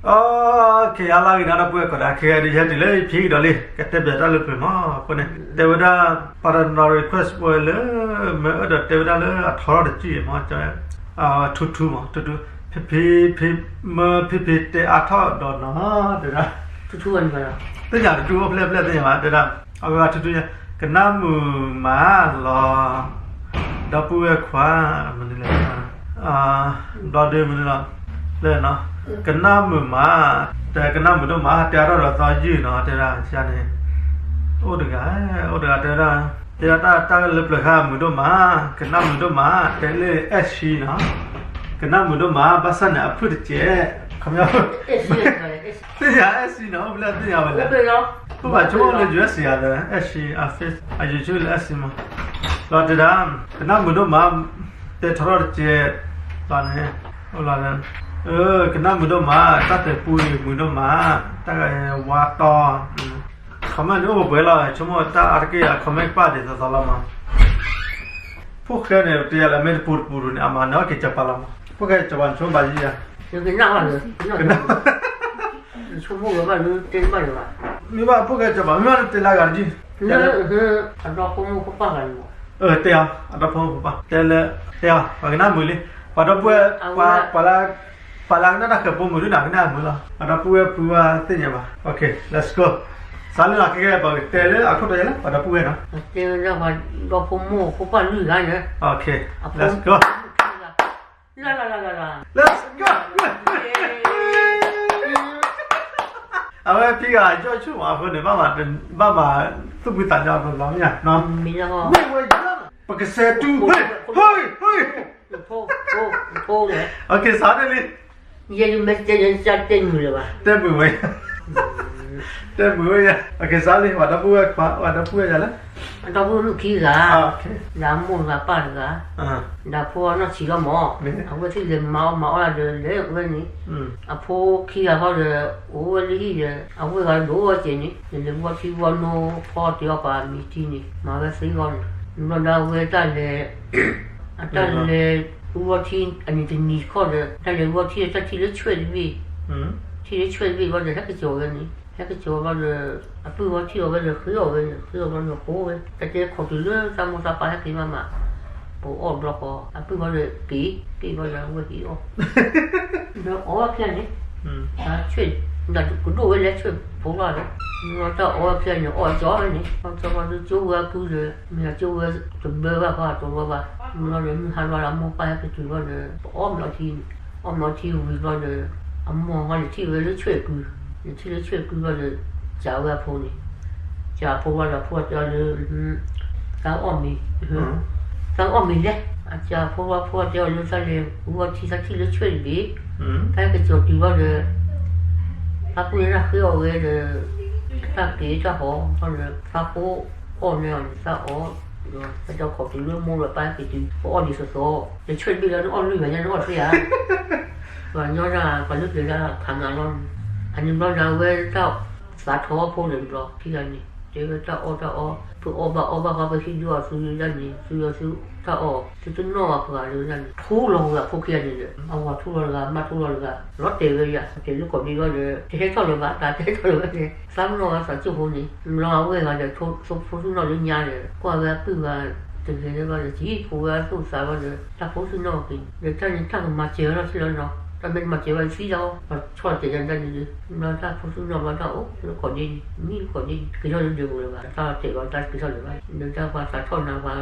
Okay, အါလၢဂ့ၤနီၤ ဒီပုၢ်ဝဲၢ်ကိးဂၤဒဲး ခဲအံၤဒုး ယဟဲတုၤလၢဖံကဒီးလံ ကတဲဘၣ်တၢ်လၢပှဲၤမး အဃိန့ၣ် တဲဝဲဒၣ် ပှၤတနီၤ request ဝဲလၢ မ့ၢ်အဲၣ်ဒိးတဲဝဲဒၣ်လၢအထီထီၣ်တကံၢ်မး ထူထူမး ထူထူ ဖံဖံ ဖံ မၢဖံဖံတဲအါထီၣ်ဒီးနီၤ တဲဒၣ် ထူထူ သ့ၣ်ညါ ထူထူအိၣ်ဖျဲၣ်ဖျဲၣ်သ့ၣ်ညါဘၣ် တဲဒၣ် အဝဲထူထူ ကနၣ်မုာ်မးလီၤ ဒီပုၢ်ဝဲၢ်ခွါ မနုၤလဲၣ် ဘျီဒုမနုၤလီၤ လၢနီၤ ကနၣ်မုာ်မး တဲကနၣ်မုာ်ဒိၣ်မး တဲအါထီၣ်ဒီးသီယုၢ်နီၤ တဲဒၣ်န့ၣ် အိၣ်တဂၤ အိၣ်တဂၤတဲဝဲဒၣ် တဲဒၣ်တၢ်တၢ်လၢပျၢၤဃါမုာ်ဒိၣ်မး ကနၣ်မုာ်ဒိၣ်မး တဲလၢ အဲၣ်ဆံနီၤ ကနၣ်မုာ်ဒိၣ်မး ဘၣ်ဆၣ်န့ၣ် အဖုၣ်တစဲး ခီပညီ သ့ၣ်ညါ အဲၣ်ဆံနီၤ အိၣ်ဖျဲၣ်သ့ၣ်ညါဝဲလဲၣ် ပဘၣ်ဆိကမိၣ်လၢ ယူၢ်စံ အီၤဒီး အဲၣ်ဆံ အ face အ YouTube လၢ အဲၣ်ဆံ မး လီၤတဲဒၣ် ကနၣ်မုာ်ဒိၣ်မး တဲထီထီၣ်တစဲး လီၤန့ၣ် လီၤ ကနၣ်မုာ်ဒိၣ်မး တၢ်တဲပူအံၤမုာ်ဒိၣ်မး တၢ်ဂၤဝါတီ comment န့ၣ်အိၣ်ပှဲၤလီၤ ဆိကမိၣ်တၢ်အါတက့ၢ်အ comment ပာ်ဒ်သိးသိးလီၤမး ဖိၣ်ဃဲန့ၣ် တယၤလၢမ့ၢ်တပူၤတပူၤန့ၣ် အမၤနၢၤက့ၤစီၤပၤလီၤမး ဖိၣ်ဃဲစီၤပၤ နဆိကမိၣ်ဘၣ်ယံၤယၤ ကနၣ်ဘၣ်လၢ ကနၣ် ဆိကမိၣ်လၢဘၣ်လၢတဲဘၣ်လၢၤဘၣ် မ့ၢ်ဘၣ်ဖိၣ်ဃဲစီၤပၤ မ့ၢ်ဘၣ်လၢတဲလၢဂၤတကံၢ် လၢ အဒီဖိမိၢ်ဖိပၢ်ဂၤန့ၣ်မး တဲအီၤ အဒီဖိမိၢ်ဖိပၢ် တဲလၢ တဲအီၤ ပှၤကနၣ်မုာ်လံ ပှၤဒီပုၢ်ဝဲၢ် ပှၤ ပှၤလၢ ပှၤလၢကနၣ်တၢ်ဃဲၤဖိမုာ်ဒုးန့ၣ် ကနၣ်မုာ်လီၤ ပှၤဒီပုၢ်ဝဲၢ်ဖုဝဲသ့ၣ်ညါဘၣ် okay let's go စးလၢနီၤ ခဲကဲ ပကတဲလၢအခိၣ်တီယဲလၢ ပှၤဒီပုၢ်ဝဲၢ်နီၤ တဲဝဲဒၣ်ပှၤဒီဖိမိၢ်ဖိပၢ်လွံၢ်ဂၤန့ၣ် okay let's go let's go အဝဲဖံဂၤ ယီၢ်ဆူၣ်မးအဃိန့ၣ် ဘၣ်မၤ သူၣ်ဖှံသးညီ ဘျီဘျီမ့ၢ်ဧါ မ့ၢ်ဝဲယၤ ပကစဲးတူၢ် ဟ့ၣ် ဟ့ၣ် ဟ့ၣ် okay စးန့ၣ်လံ ယဲယမ့ၢ်တဲ ယတဲမုာ်လၢၤဘၣ် တဲမုာ်ဝဲ တဲမုာ်ဝဲယၤ okay စးလံ ပှၤဒီပုၢ်ဝဲၢ်ခွါ ပှၤဒီပုၢ်ဝဲၢ်ယၤလၢ အဒီပုၢ်ဝဲၢ်မုၣ်ခံဂၤ ဒီးအမိၢ်တဂၤပၢ်တဂၤ ဒီးဖိအနီၢ်ဆံးလီၤမး အဝဲသ့ၣ်လဲၤမၤအီၣ်မၤအီၣ်လၢဒီးလဲၤဝဲန့ၣ် အဖိခံဂၤဃီဒီး အိၣ်ဝဲလၢဟံၣ်ဒီး အဝဲဂၤဒိၣ်ဝဲကဲးန့ၣ် လဲၤဝီထံဝီနိဖီတဲအီၣ်ပှၤမံၤထံန့ၣ် မၤဝဲသ့ဂီၢ်န့ၣ် ဘျီဒီးအဝဲတၢ်လဲၤ အတၢ်လဲၤ အူဝီထံ အနံၤတနံၤခီဒီး တၢ်လဲၤဝီထံဒီး တၢ်ထံၣ်လၢဆွဲၣ်တဘ့ၣ် ထံၣ်လၢဆွဲၣ်တဘ့ၣ်ဘျီဒီး ဟဲကစီၤဝဲန့ၣ် ဟဲကစီၤဘျီဒီး အပုၢ်ဝီထံအီၤဝဲဒီး ဃ့အီၣ်ဝဲန့ၣ် ဃ့အီၣ်ဘျီဒီး ကိးဝဲ တၢ်တဲခိးတုၤလၢတၢ်မိၢ်တၢ်ပၢ်ဟဲက့ၤမးမး ပအီၣ်ဘျီဃီ အပုၢ်ဝီဒီးက့ၤ က့ၤဘျီဒီး အဝဲက့ၤအီၣ် ဒီးအီၣ်ဝဲခံဂၤန့ၣ် ဆွဲၣ် ကဒိၣ်ဝဲလၢဆွဲၣ်ဖိလီၤဒီး တၢ်အီၣ်ဝဲခံဂၤန့ၣ် အီၣ်ကၠီဝဲန့ၣ် အီၣ်ကၠီဘျီဒီး ကၠိဝဲအပုၢ်ဒီး မ့ၢ်ကၠိဝဲတဘၢဘၣ်ဃီ တဘၢဘၣ် ဘျီဒီး မုၢ်ဟါဘျီဒီး အမိၢ်ပၢ်ဟဲက့ၤတုၤဘျီဒီး ပအီၣ်မ့ၤအီထံန့ၣ် အီၣ်မ့ၤအီထံဝံၤဘျီဒီး အမိၢ်ဟီန့ၣ်ထံၣ်ဝဲလၢဆွဲၣ်ကု န့ၣ်ထံၣ်လၢဆွဲၣ်ကုဘျီဒီး စံးဝဲအဖိန့ၣ် စံးအဖိဘျီဒီး အဖိတဲအီၤလၢ တၢ်အီၣ်မ့ၤ တၢ်အီၣ်မ့ၤလဲၣ် အစံးအဖိဘျီ ဖိတဲအီၤလၢ တၢ်လဲၤဝီထံ တၢ်ထံၣ်လၢဆွဲၣ်တဘ့ၣ် တၢ်ဟဲကစီၤတုၤဘျီဒီး တၢ်ပှ့ၤတၢ်ဃ့အီၣ်ဝဲဒီး တၢ်က့ၤတၢ်ဟီၣ်ဘျီဒီး တၢ်ဃိအီၣ်န့ၢ်အီၤန့ၣ် တၢ်အီၣ် ဒီးတၢ်ခိးတုၤလၢမိၢ်ဒီးပၢ်ဟဲက့ၤတုၤ ပအီၣ်ဒံးသီသီ ဒီးဆွဲၣ်တဘ့ၣ်လီၤ နအီၣ်လွံၢ်ဂၤညါ နအီၣ်သ့ဧါ ပှၤညီဒၣ် ပှၤလၢပျၢၤဒၣ်ဖးနးလီၤန့ၣ် အန့ၣ်ဘျီဒီး အဝဲတၢ်သးထီၣ်ဖိန့ၣ်ဘျီ ခံဂၤန့ၣ် တဲဝဲတၢ်အီၣ်တၢ်အီ ဖုအီၣ်ဘၣ်အီၣ်ဘၣ်ဃီ ပဟံးဒုအီၤသုဒၣ်န့ၣ် သုယီၤသုတၢ်အီၣ် သုတနီၣ်ဘၣ်ပှၤလၢဒၣ်န့ၣ် ထူလီၤဝဲအဖိခံဂၤန့ၣ်ဒီး အဝၤထူလီၤတဂၤ မါထူလီၤတဂၤ လီၤတဲာ်ဝဲယၤ တဲလၢကိးဒံဘျီဒီး တဟဲထီၣ်လၢၤဘၣ် တၢ်တဟဲထီၣ်လၢၤဘၣ်န့ၣ် သးပ့ၤနီၣ်ဝဲသးကၠိဖိန့ၣ် ဘျီအဝဲဂၤဒီး ထိဖိသ့ၣ်နီၣ်လၢညါဒီး ကွၢ်ဝဲအပုၢ်ဂၤ တဂ့ၤလၢဘျီဒီး စံးဖိဝဲအသူၣ်သးဘျီဒီး တၢ်ဖိသ့ၣ်နီၣ်က့ၤ ဒီးတၢ်န့ၣ်တၢ်ကမၤစၢၤဝဲလီၤထံလီၤနီၤ တၢ်မ့ၢ်တမၤစၢၤဝဲသံလီၤ ပှၤဆီၣ်တဲာ်ယၤဒၣ်န့ၣ်ဒီး ဘျီတၢ်ဖိသ့ၣ်နီၣ်ဘျီတၢ်အိၣ်လၢကိးဒံန့ၣ် မံလၢကိးဒံန့ၣ် က့ၤထီၣ်လၢဒၢးပူၤလၢၤဘၣ် တၢ်တဲာ်ဘျီတၢ်က့ၤထီၣ်လၢၤဘၣ် ဒီးတၢ်ပှၤသးထီၣ်နၤပှၤ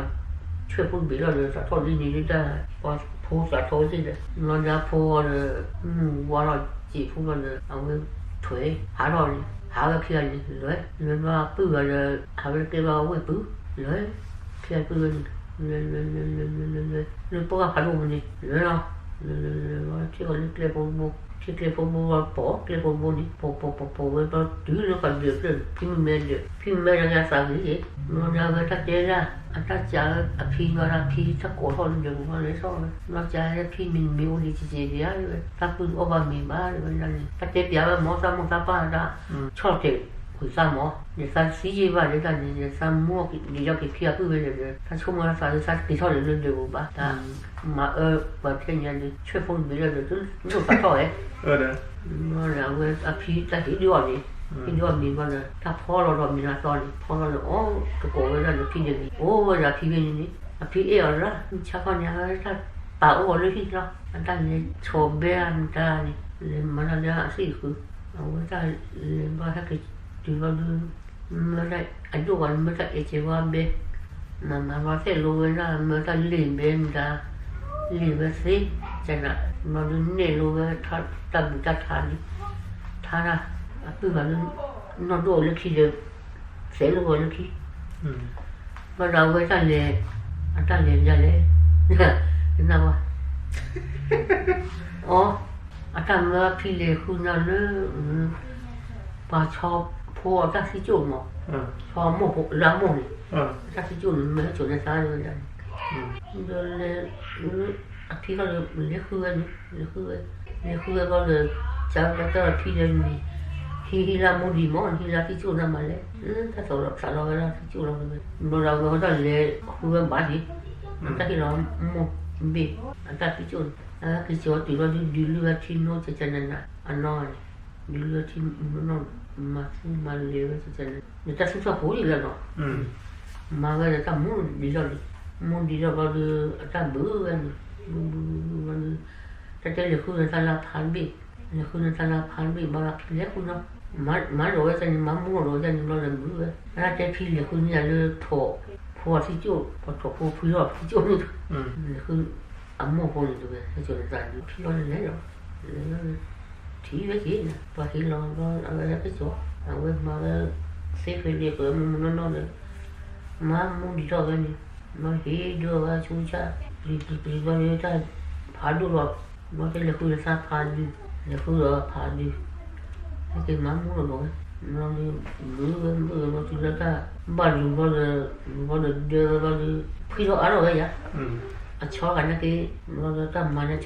ဆွဲၣ်ဖိတဘ့ၣ်လီၤဒီး သးထီၣ်ဒ်န့ၣ်ဒ်တၢ် ပှၤဖိသးထီၣ်ဝဲသ့ၣ်ဒီး ဘျီဒီးဖိဝဲဒီး မုၢ်ဝါထီၣ်စံးဖိဘျီဒီး အဝဲထွဲ ဟးထီၣ်န့ၣ် ဟးဝဲခံဂၤန့ၣ် လဲၤ လဲၤဘျီပုၢ်ဂၤဒီး ဟးဝဲကျဲဘျီဝ့ၢ်ပုၢ် လဲၤ ခံဂၤပုၢ်ဝဲန့ၣ် လဲၤ လဲၤ လဲၤ လဲၤ လဲၤ လဲၤ လဲၤ လၢပှၢ်ဖးဒိၣ်ပူၤန့ၣ် လဲၤလီၤ လဲၤ လဲၤ လဲၤ လဲၤ လဲၤ ထံၣ်အီၤလၢကျဲဖိတဘိ ထံၣ်ကျဲဖိတဘိဘျီ ပိာ်ကျဲဖိတဘိန့ၣ် ပိာ် ပိာ် ပိာ် ပိာ်ဝဲဘျီ တုၤလၢပှၤဒၢးဖျၢၣ်န့ၣ် ဖံမုၢ်မဲဒၢး ဖံမုၢ်မဲဒၢးညါသးဂ့ၤဂ့ၤ ဘျီဒီးအဝဲတၢ်တဲဒၣ် အတၢ်စံးအဖံဘျီဒီး ဖံတၢ်ကိးထီၣ်လၢဒၢးပူၤဘျီလဲၤထီၣ်ဝဲ ဘျီစံးလၢဖံမ့ၢ်မ့ၢ်အိၣ်ဒံးစ့ၢ်ကီးဒံးဧါ တၢ်ပုၢ်အီၣ်ဘၣ်မ့ၤဘၣ် တဲဝဲဒၣ်န့ၣ် တၢ်တဲပျးဝဲမ့ၢ်တၢ်မိၢ်တၢ်ပၢ်တၢ် ဆီၣ်တဲာ် ကွံာ်သးမး, ယသးသံယ့ၢ်ဘၣ်ဒ်တၢ်န့ၣ် ယသးမူဒံးဒီးက့ၤခံအပုၢ်ဝဲလဲၣ်ဒီး တၢ်ဆိကမိၣ်တၢ်သးလၢသးတက့ၤထီၣ်လၢလၢဒၢးပူၤဘၣ်, တၢ်မၤအၢပှၤထဲညါဒီး ဆွဲဖိတဘ့ၣ်လၢဒီး တလိၣ်သးထီၣ်ဝဲ, အဝဲအဖံတၢ်ဟ့ၣ်ဒုးအီၤန့ၣ်, ဟ့ၣ်ဒုးအီၤမ့ၤဘျီဒီး တၢ်ဖီလီၤဒီးမ့ၤလၢအသီန့ၣ် ဖီလီၤဒီး အိၣ်တကိးဝဲဒၣ်ဒီးဖံန့ၣ်, အိၣ်ဝဲဒီးအဖံဖဲန့ၣ်န့ၣ်, အဖံအဲၣ်အီၤလၢ ဆါခီန့ၣ် အဝဲတၢ်ပာ်အိၣ်အီၤလၢဟံၣ်လီၤ, အတၢ်လဲၤဆီၣ်ဘဲအမတၤန့ၣ် လဲၤမၤတၢ်လၢအသ့ၣ်ဃုာ်, အဝဲတၢ်လဲၤဘၣ်ဟဲက့ၤတုၤဘျီဒီး မၢတၢ်အဒိၣ်ဝဲ မၢတၢ်အဲၣ်ကဲၤဝဲဘဲ, မၤမၤဘျီသဲၣ်လိဝဲဒၣ် မၢတၢ်လ့ၣ်ဘဲမတၤ, လ့ၣ်ဝဲသ့, ကနး, ဘျီဒီးနဲၣ်လိဝဲ တၢ်ဘူၣ်တၢ်ထါန့ၣ်, ထါတၢ်, အပုၢ်ဘၣ်လၢ နီၢ်ဒိၣ်အီၤလၢခံဒီး သဲးလိဝဲလၢခံ, ဘၣ်ဒီးအဝဲတၢ်လဲၤ, အတၢ်လဲၤဒ်လဲၣ်, ကနၣ်ဝဲ, အီ, အတၢ်မၢဖံလဲၤဃုန့ၢ်လၢ ပှၤဆီဖိအတၢ်သံကၠိၣ်မး, ဆီမိၢ်ဖိလၢအမိၢ်န့ၣ်, အတၢ်သံကၠိၣ်န့ၣ် မၢဆိးန့ၢ်သးဝဲဒၣ်န့ၣ်, ဒီးလဲၤ, အဖံထီၣ်ဒီး လဲၤဃုဝဲန့ၣ်, လဲၤဃုဝဲ, လဲၤဃုဝဲဘျီဒီး ကၢ်ကၢ်တၢ်ဖံဒီးန့ၣ်, ဟံးဟံးလၢမိၢ်ဒံးမး ဟံးလၢသံကၠိၣ်န့ၣ်မးလဲၣ်, တၢ်သးလီၤသးလီၤဝဲဒၣ်သံကၠိၣ်လီၤဝဲ, ဘျီဒီးအဝဲဒၣ်လဲၤဃုဝဲဘၣ်န့ၣ်, အတၢ်ဟ့ၣ်လီၤမိၢ်ဘ့ၣ်, အတၢ်သံကၠိၣ်န့ၣ်, အက့ၤကၠီၤတုၤဘျီဒီး ဒုးလုၢ်ဝဲထံနိကကနနၤ, အနီၢ်န့ၣ်, ဒုးလုၢ်ဝဲထံ, မၤသူမၤလဲၤဝဲကကနနၤ, နတၢ်သူၣ်ထီၣ်ဖိဒံးလၢနီၤ, မၤဝဲဒီးတၢ်မူဒံးထီၣ်လံ, မူဒံးထီၣ်ဘျီဒီး အတၢ်ဘုးဝဲန့ၣ်, ဘုးဘုးဘုးဘုးဘျီဒီး, တၢ်တဲလဲၤဃုန့ၢ်သးလၢဖးတဘ့ၣ်, လဲၤဃုန့ၢ်သးလၢဖးတဘ့ၣ် ဘၣ်ဖံလဲၤဃုနီၤ, မၤလီၤဝဲတၢ်န့ၣ် မၤမူလီၤဝဲတၢ်န့ၣ်ဘျီဒီးဘုးဝဲ, တၢ်တဲဖံလဲၤဃုန့ၢ်ယၤလၢထိၣ်, ဖိအသံကၠိၣ်, ပှၤထိၣ်ဖိဖံလီၤသံကၠိၣ်န့ၣ်, လဲၤဃု, အမိၢ်ဖိန့ၣ်တဝဲ ဟဲကၠီၤနသးဒုးဖံလီၤန့ၣ်လဲၤလီၤ, လဲၤလီၤ, ထံၣ်ဝဲက့ၤန့ၣ် ပှၤဟ့ၣ်လီၤဘျီ အဝဲဟဲက့ၤကၠီၤ, အဝဲမၤဝဲ, သ့ဖဲန့ၣ် ပှၤမုၢ်မုၢ်နီၢ်နီၢ်ဒီး, မၤမူဒံးထီၣ်ဝဲန့ၣ်, မၤဟ့ၣ်ဒုးအဝဲဆူၣ်ဆါ, ပျံၤပျံၤပျံၤဘျီဒီးတၢ်, ဖးဒိၣ်လီၤ, ဘျီတဲလဲၤဃုဒီးသးဖးဒုး, လဲၤဃုဒီးဖးဒုး, ဟဲက့ၤမၤမူလီၤဝဲ, ဘျီဒီး, ဘုးဝဲဘုးဝဲဘျီတုၤလၢတၢ်, ဘၣ်လူၤဘျီဒီး, လူၤဘျီဒီးဒၢဝဲဘျီဒီး, ဖှံထီၣ်အါထီၣ်ဝဲယၤ, အဆီဂၤနာ်က့, ဘျီဒီးတၢ်မၤန့ၣ်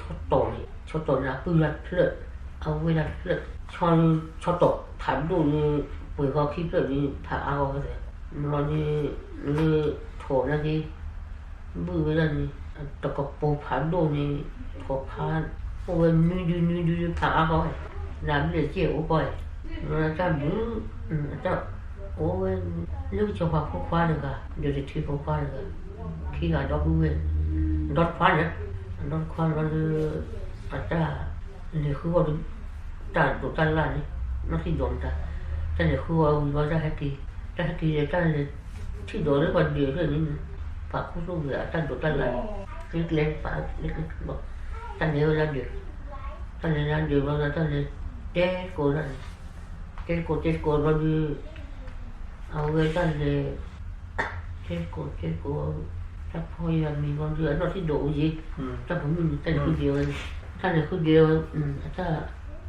ဆီတီၤန့ၣ် ဆီတီၤန့ၣ် အပုၢ်လၢတဖျၢၣ်, အဝဲဒၣ်တဖျၢၣ်, ဆီ, ဆီတီၤဖးဒိၣ်န့ၣ်, ပှဲၤဃီခံဖျၢၣ်ဒီး ဖးအါဂီၢ်ဝဲသ့ၣ်, ဘျီဒီး, လၢထိၣ်နာ်က့, ဘုၣ်ဝဲဒၣ်န့ၣ်, တကပူၤဖးဒိၣ်န့ၣ်, ထိၣ်ဖး, အိၣ်ဝဲနွံဒုနွံဒုဖးအါဂီၢ်ဝဲ, လၢအဘျဲၣ်ကဲၣ်အိၣ်ကီၢ်, ဘျီတၢ်ဘုး, တၢ်, အိၣ်ဝဲ, လၢကစီၤပၤဖိခွါတဂၤ, ဒီးတထံဖိခွါတဂၤ, ခံဂၤဒီပုၢ်ဝဲၢ်, ဒီတခွါန့ၣ်, ဒီတခွါဘျီဒီး, အတၢ်, လဲၤဃုအီၤဒီး, တၢ်ဒိးတၢ်လၢ်န့ၣ်, နီၢ်ထံၣ်ဒိးမတၤ, တၢ်လဲၤဃုအီၤဝံၤဘျီတၢ်ဟဲက့ၤ, တၢ်ဟဲက့ၤဒီးတၢ်လဲၤ, ထံၣ်ဒိးလၢပှၤဒၢးဖဲန့ၣ်, ပာ်ခူသူၣ်ဝဲအတၢ်ဒိးတၢ်လၢ်န့ၣ်, ကျဲကျဲပာ်, တၢ်လဲၤဝဲလၢဒၢး, တၢ်လဲၤလၢဒၢးဘျီဒီးတၢ်လဲၤ, တဲကိးဒၣ်န့ၣ်, တဲကိးတဲကိးဘျီဒီး အဝဲတၢ်လဲၤ, တဲကိးတဲကိး, တၢ်ဖီယွၤမံၤဘျီဒီး အနီၢ်ထံၣ်ဒိးအိၣ်ယံၤ, တၢ်ပမုၢ်န့ၣ် တၢ်လဲၤဃုဒဲးဝဲ, တၢ်လဲၤဃုဒဲးဝဲ, အတၢ်,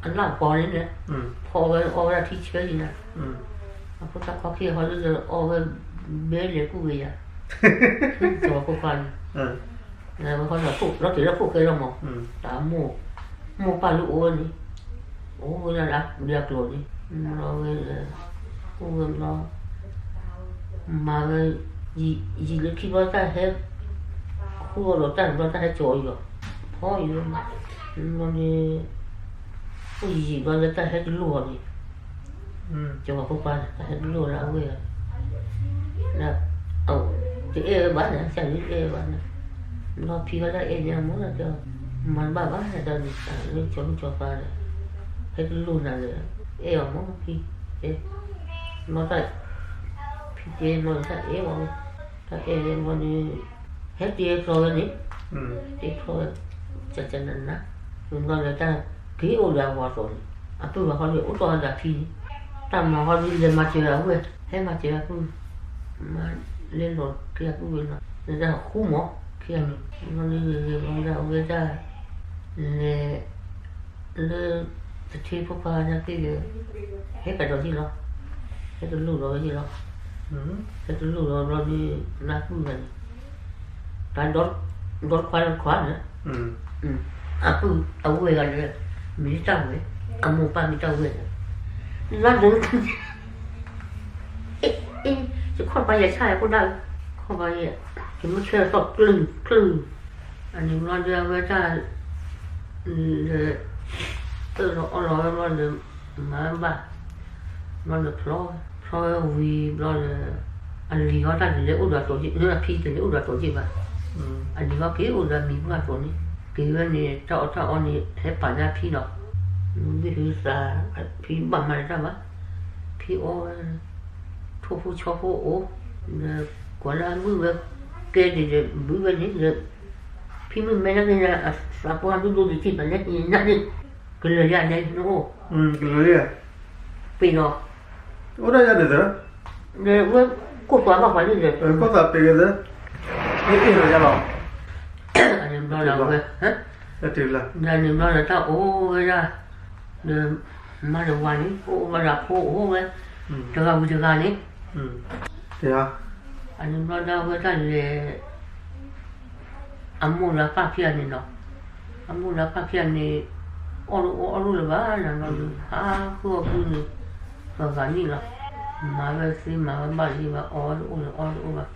အလၢ်ပီၤန့ၣ်, ဖီဝဲအီဝဲဒၣ်ထံဆၢယံၤနၤ, အဖိသၣ်ခွါခံဂၤဃီဒီးအီဝဲ, ဘဲလဲၤကူၣ်ဝဲယၤ, စီၤပၤဖိခွါန့ၣ် ဝဲဃီဒီးလီၤတ့ၢ်လၢဖိၣ်ဃဲလီၤမး, တၢ်မိၢ်, မိၢ်ပၢ်လၢအိၣ်ဝဲန့ၣ်, အိၣ်ဝဲဒၣ်လၢအကျိၤန့ၣ်, ဘျီဝဲ, အိၣ်ဝဲဘျီ, မၤဝဲ, ယံာ်လၢခံဘျီတၢ်ဟဲ, ဃုအီၤဒီးတၢ်တဘျီတၢ်ဟဲကၠီၤအီၤ, ဖီအံၤဝဲ, ဘျီန့ၣ်, အိၣ်ယံာ်ဘျီလၢတၢ်ဟဲတလိၣ်အီၤန့ၣ် စီၤပၤဖိခွါန့ၣ် တၢ်ဟဲတလိၣ်လၢအဝဲၢ်, တအဲၣ်ဝဲဘၣ်န့ၣ် ကစၢ်န့ၣ်တအဲၣ်ဝဲဘၣ်န့ၣ်, ဘျီဖံဘၣ်တၢ်အဲၣ်န့ၣ် အမိၢ်တဲ, မၤတဘၣ်ဘၣ်န့ၣ် တၢ်န့ၣ်လၢကၠီၤမုၣ်ကၠီၤပၤဒီး, ဟဲတလိၣ်နၤဒီး, အဲၣ်အီၤမးဖံ, တဲ, ဘျီတၢ်, ဖံတဲဘျီတၢ်အဲၣ်ဝဲ, တၢ်အဲၣ်ဝဲဘျီဒီး, ဟဲတ့ချီဝဲန့ၣ်, တ့ချီဝဲ, ကကနန, ဘျီဒီးတၢ်က့ၤအိၣ်ဒီးအဝၤသိးန့ၣ်, အပုၢ်ဘၣ်ဃီဒီးအိၣ်တီၢ်ဝဲဒၣ်ဖံန့ၣ်, တၢ်မၤဃီဒီးလဲၤမၤစၢၤအဝဲၢ်, ဟဲမၤစၢၤအပုၢ်, မၤလဲၤလီၤက့ၤအပုၢ်ဝဲနီၤ, လၢတၢ်ဃူမး, ခံဂၤန့ၣ်, ဘျီဒီးဂ့ၤဂ့ၤဘျီဒီးအဝဲဒၣ်, လဲၤ, လၢ, တထံဖိခွါညါသ့ၣ်ဒီး, ဟဲကဒီးယ့ၢ်လီၤ, ဟဲတလိၣ်လီၤဝဲယ့ၢ်လီၤ, ဟဲတလိၣ်လီၤဘျီဒီး, လၢအပုၢ်ဂၤန့ၣ် တၢ်ဒီ, ဒီတခွါဒီတခွါန့ၣ်, အပုၢ်အဝဲၢ်ဂၤန့ၣ်, မ့ၢ်တၢ်ဝဲၢ်, အမိၢ်ပၢ်မ့ၢ်တၢ်ဝဲၢ်န့ၣ်, လၢဒိးန့ၣ် ယခီၣ်ပၤယဲၢ်ဆၣ်ယဲၢ်ခိၣ်ဒၣ်, ခီၣ်ပၤယဲၢ်, ယမ့ၢ်ဆဲးသီၣ်ကျုၢ်ကျုၢ်, အန့ၣ်ဘျီဒီးအဝဲတၢ် ဒီး အၢၣ်လီၤအီလီၤဝဲဘျီဒီး မၤဘၣ်, ဘျီဒီးဖျီဝဲ, ဖျီဝဲဝံၤဘျီဒီး အလံၤဟီတၢ်တလဲၤအိၣ်ဒီးအတီၤက့ၢ်, အဖံတလဲၤအိၣ်ဒီးအတီၤက့ၢ်ဘၣ်, အလံၤဟီက့ၤအိၣ်ဒီးအမံၤပှၢ်အတီၤန့ၣ်, က့ၤဝဲန့ၣ် တၢ်အီၣ်တၢ်အီန့ၣ် ဟဲပာ်န့ၢ်အဖံလီၤ, မ့ၢ်သုသး အဖံဘၣ်မၤတၢ်ဘၣ်, ဖံအီဝဲ ထိၣ်ဖိဆီဖိအိၣ်, ဒီးကွၢ်လၢအဘုၣ်ဝဲကဲဒံးဒီး ဘုၣ်ဝဲန့ၣ်ဒီး ဖံမုၣ်မဲနာ်က့ၤ အသးပှၢ်ဒိၣ်ဒိၣ်ဒံးက့ၤဘၣ်လဲၣ် နာ်က့ၤ ကလၢာ်ယၤလဲၣ်နအိၣ်, ကလၢာ်ယၤ, ပ့ၤနီၤ, အိၣ်ဒၣ်ယၤန့ၣ်သၢ, ဒီးဝဲကိၢ်သွးဘၣ်ပှၤန့ၣ်ဒီး ကိၢ်သွးပ့ၤက့ၤသၢ, မ့ၢ်အ့ၣ်လီၤယၤလီၤ, အန့ၣ်ဘျီဒီးဝဲ တၢ်လၢ ဒီးန့ၣ်ဘျီဒီးတၢ်အိၣ်ဝဲဒၣ်, ဒီးမါဒီးဝၤန့ၣ် အိၣ်အိၣ်ဘျီဒီးအဖိအိၣ်ဝဲ, တဂၤဝံၤတဂၤန့ၣ်, အန့ၣ်ဘျီဒီးအဝဲဒၣ်လဲၤ, အမိၢ်ဒီးအပၢ်ခံဂၤန့ၣ်နီၤ, အမိၢ်ဒီးအပၢ်ခံဂၤန့ၣ်, အီၣ်တအိၣ်အီတအိၣ်လၢၤဘၣ်နီၤ, ဟးဃုအီၣ်ဃုန့ၣ်, ပှၤဂၤနံၣ်လီၤ, မၤဝဲသ့မၤဝဲဘၣ်လံဘၣ် အီၣ်ဝဲတအိၣ်လၢၤအီတအိၣ်ဘၣ်,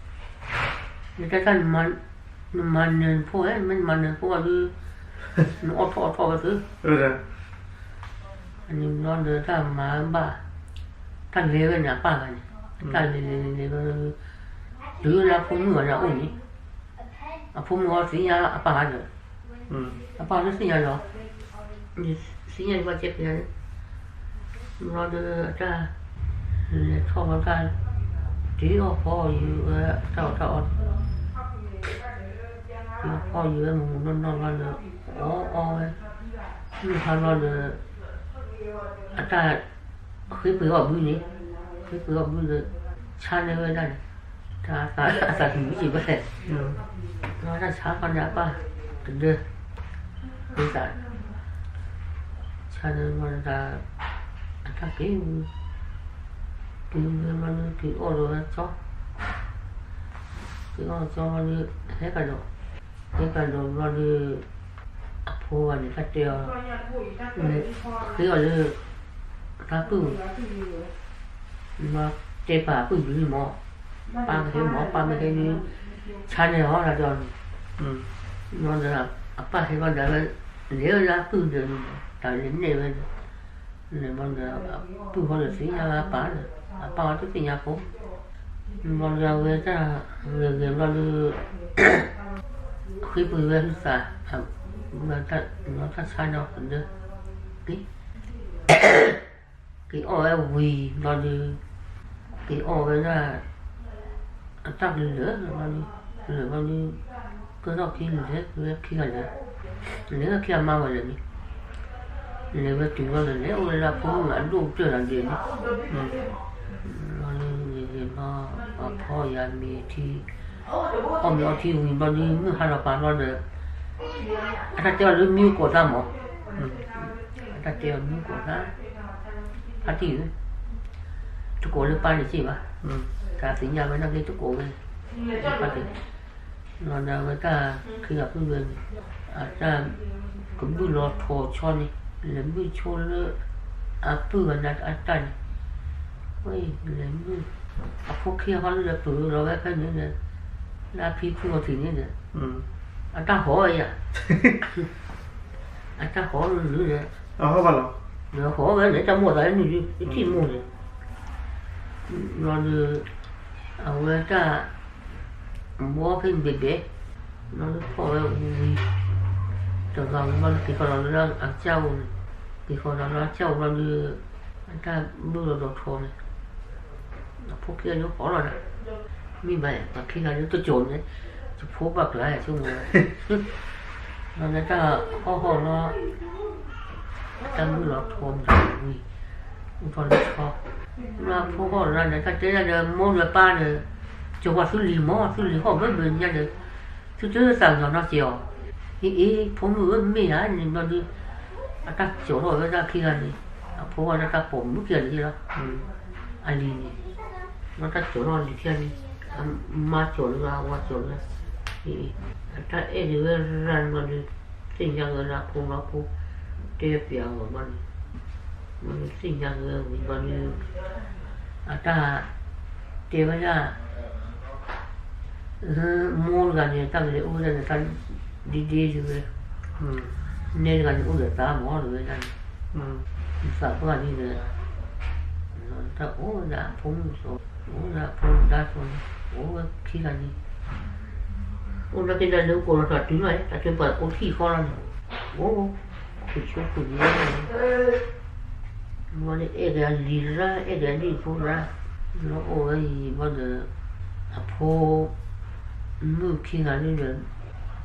ယတဲတၢ် နမၤနၢၤနဖိဝဲ, မ့ၢ်နမၤနၢၤနဖိဘၣ်ဒီး, နအီၣ်ထီၣ်အီထီၣ်ဝဲသု, အန့ၣ်ဘျီဒီးတၢ်မၤဘၣ်, တၢ်လဲၤဝဲန့ၣ်အပၢ်ဂၤန့ၣ်, တၢ်လဲၤလဲၤလဲၤလဲၤဘျီဒီး, တုၤလၢအဖိမုၣ်ဂၤန့ၣ်အအိၣ်န့ၣ်, အဖိမုၣ်အီၤသ့ၣ်ညါအပၢ်ဂၤဒီး, အပၢ်လၢသ့ၣ်ညါလီၤ, သ့ၣ်ညါလၢပှၤကဲဖဲန့ၣ်, ဘျီဒီးအတၢ်, လဲၤထီၣ်ဘျီတၢ်, တ့အီၣ်ဖီအီၣ်ယုာ်ဝဲတၢ်အီၣ်တၢ်အီ, တ့အီၣ်ဖီအီၣ်ယုာ်ဝဲမုၢ်မုၢ်နီၢ်နီၢ်ဘျီဒီး, အီၣ်အီၣ်ဝဲ, မုၢ်ဟါဘျီဒီး, အတၢ်, ဃ့ပှ့ၤအီၣ်ဘုန့ၣ်, ဃ့ပှ့ၤအီၣ်ဘုဒီး, ဆါန့ၢ်ဝဲဒၣ်န့ၣ်, တၢ်အသးတမုာ်က့ၤဘၣ်, တၢ်ဆါခီန့ၣ်အပၢ်, တဒၢ, ဃ့သး ဆါန့ၢ်ဘျီဒီး, အတၢ်က့ၤဝံၤ, က့ၤဝံၤဘျီဒီး က့ၤအီၣ်ဒီးဝဲကၠီ, က့ၤအီၣ်ကၠီဘျီဒီး, ဟဲကဒီး, ဟဲကဒီးဘျီဒီး, အဖိဂၤန့ၣ် တၢ်တဲအီၤ, ဃ့အီၣ်လၢ, တၢ်ပုၢ်, တဲပာ်အပုၢ်ဘျုးမး, ပၢ်ကဟဲမး ပၢ်မ့ၢ်ဟဲန့ၣ်, ဆါန့ၢ်အီၤတၢ်တဲအီၤန့ၣ်, ဘျီဒီး, အပၢ်ဟဲဘျီဒီးဝဲ, လဲၤဝဲလၢအပုၢ်ဒီးန့ၣ်, တၢ်လဲၤနဲၣ်ဝဲန့ၣ်, လဲၤဘျီဒီး, အပုၢ်ဃီဒီးသ့ၣ်ညါဝဲအပၢ်ဒီး, အပၢ်အီၤတသ့ၣ်ညါဖိ, ဘျီဒီးအဝဲတၢ်, ဂဲၤဂဲၤဘျီဒီး ဃ့ပှ့ၤဝဲဟုသး, တၢ်ဆါန့ၢ်အီၤကဒၢ, က့ၤအီၣ်ဝဲဝံၤဘျီဒီး, က့ၤအီၣ်ဝဲဒၣ်, အတၢ်ကလၢာ်ဘျီဒီး, ကလၢာ်ဘျီဒီး, ကၢထီၣ်ခံလဲၤဝဲခံဂၤလဲၤ, လဲၤဝဲခံဂၤမါဝဲလဲၤန့ၣ်, လဲၤဝဲတုၤဘျီဒီး လဲၤအိၣ်ဝဲလၢအဖိမုၣ်အဒိၣ်ကတၢၢ်လီၤဒ်န့ၣ်, ဘျီဒီး, အဖီယၤမ့ၤထံ, အီၣ်မ့ၤအီထံဝံၤဘျီဒီး မုၢ်ဟါလီၤပာ်ဘျီဒီး, အတၢ်တဲအီၤလၢမံကိးသါမး, အတၢ်တဲအီၤမံကိးသါ, ဖါတံၢ်ဧၢ, တကိးလၢပၢ်န့ၣ်စ့ၢ်ဘၣ်, တၢ်သ့ၣ်ညါဝဲနာ်က့တကိးဝဲ, ဖါတံၢ်, လီၤဒီးအဝဲတၢ်ခံဂၤပုၢ်ဝဲန့ၣ်, အတၢ်, ကဘုၣ်လီၤထိးဆီန့ၣ်, လဲၤဘုၣ်ဆိလၢ, အပုၢ်ဂၤန့ၣ်အတၢ်န့ၣ်, ဝဲအံၤလဲၤဘုၣ်, အဖိခံဂၤဃီလၢလဲၤပုၢ်လီၤဝဲဖဲန့ၣ်ဒီး, လၢအဖံဖုအီၤထံးန့ၣ်ဒီး, အတၢ်ဟီၣ်ဝဲယၤ အတၢ်ဟီၣ်လၢလၢဒီး, ဒီးဟီၣ်ဝဲန့ၣ် တၢ်မိၣ်သးလၢနုာ်ဒုး ယထံၣ်မိၣ်န့ၣ်, ဘျီဒီး, အဝဲတၢ်, ဘီဖဲဘဲဘဲ, ဘျီဒီးဖီၣ်ဝဲဝံၤ, တဂၤဝံၤဘျီဒီးက့ၤဃီၤဒီးလၢအကစၢ်အိၣ်န့ၣ်, က့ၤဃီၤဒီးလၢအကစၢ်အိၣ်ဘျီဒီး, အတၢ်ဘုၣ်လီၤဒီးထိးန့ၣ် အဖိခံဂၤလၢဟီၣ်လီၤဒီး, မ့ၢ်ဘၣ်ပှၤခံဂၤလၢတကိးန့ၣ်, ယဖိဘၣ်ကျါဆိကမိၣ်ဝဲ, ဒီးတၢ်ဟီၣ်ဟီၣ်လီၤ, တၢ်မုၢ်လီၤထိးမတၤဝံၤ, အိၣ်ထီၣ်လၢဆီ, လၢအဖိဟီၣ်လီၤဒီးတၢ်တဲဒၣ်ဒီးမိၢ်ဒီးပၢ်ဒီး, ကၠီၤပှၤသုလံၤမး သုလံၤဟီၣ်ဘၢဘၢညါဒီး, သုတသးကညီၤနီတစဲးအီၤ, အ့ၣ်အ့ၣ် ဖိမုၣ်ဧၢ မ့ၢ်ဧါန့ၣ်ဘျီဒီး, အတၢ်ကၠီၤထီၣ်ဝဲဒၣ်ခံဂၤန့ၣ်, အဖိဂၤန့ၣ်တၢ်ပိာ်မုၣ်ခံဂၤန့ၣ်လီၤ, အလံၤန့ၣ်, ဒီးတၢ်ကၠီၤထီၣ်အလံၤခံဂၤန့ၣ်, အမါကၠီၤလၢအဝၤကၠီၤလၢ, အတၢ်အဲၣ်ဒိးဝဲရၤန့ၣ်ဘျီဒီး, သ့ၣ်ညါဂ့ၤလၢအဖိလီၤဖိ, တဲပျးအဂီၢ်ဘျီန့ၣ်, ဘျီဒီးသ့ၣ်ညါဂ့ၤဝံၤဘျီဒီး, အတၢ် တဲဝဲဒၣ်, မိၢ်တဂၤန့ၣ် တၢ်ကလဲၤအိၣ်ဝဲဒၣ်န့ၣ် တၢ်ဒ့ဒ့ဒ်ဝဲ, နဲတဂၤန့ၣ်အိၣ်ဒီးတၢ်မၤတဝဲဒၣ်န့ၣ်, သးပှၢ်န့ၣ်ဒီး, တၢ်အိၣ်ဝဲဒၣ်အဖိမုၣ်သိး, အိၣ်ဝဲဒၣ်အဖိမုၣ်ဒါသိးန့ၣ်, အိၣ်ဝဲခံဂၤန့ၣ်, အိၣ်လၢက့ၤဒၣ်လၢကိးလီၤသးတုၤလီၤ, တၢ်ကဲပှၤအိၣ်ထံၣ်ဃီလီၤန့ၣ်, အိၣ်, ဃုဆိဃုလီၤန့ၣ် မ့ၢ်န့ၣ်အဲၣ်က့ၤအလံၤတရၣ် အဲၣ်က့ၤအလံၤဖိတရၣ်, လီၤအိၣ်ဝဲအံၤဘၣ်ဒီး, အဖိ, မုၣ်ခံဂၤန့ၣ်ဒီး,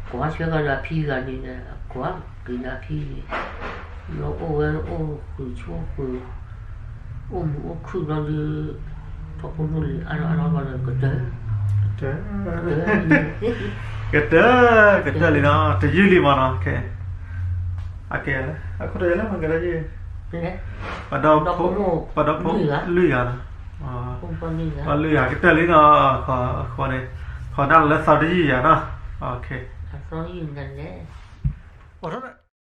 ကွၢ်ဆၢကဒီးအဖံဂၤန့ၣ်ဒီး ကွၢ်က့ၤဒီးအဖံန့ၣ်, လီၤအိၣ်ဝဲအိၣ်ဃုဆိဃု, အိၣ်မုာ်အိၣ်ခုၣ်ဘျီဒီး, ထီၣ်ဖိဒိၣ်လံအါထီၣ်အါထီၣ်ဘျီဒီးကတၢၢ်, ကတၢၢ်, ကတၢၢ်, ကတၢၢ်လံနီၤ တယုၢ်လံမးနီၤ, အကဲလၢ အခိၣ်တယၢ်လၢမၤကဒီးယုၢ်, ပှၤဒီဖိ, ပှၤဒီဖိလွံၢ်ဂၤလီၤ, ပှၤလွံၢ်ဂၤကတၢၢ်လံနီၤ, အဃိန့ၣ်, ဃိဒၣ်လၢသီတယုၢ်ယၤနီၤ, အိၣ်ထီၣ်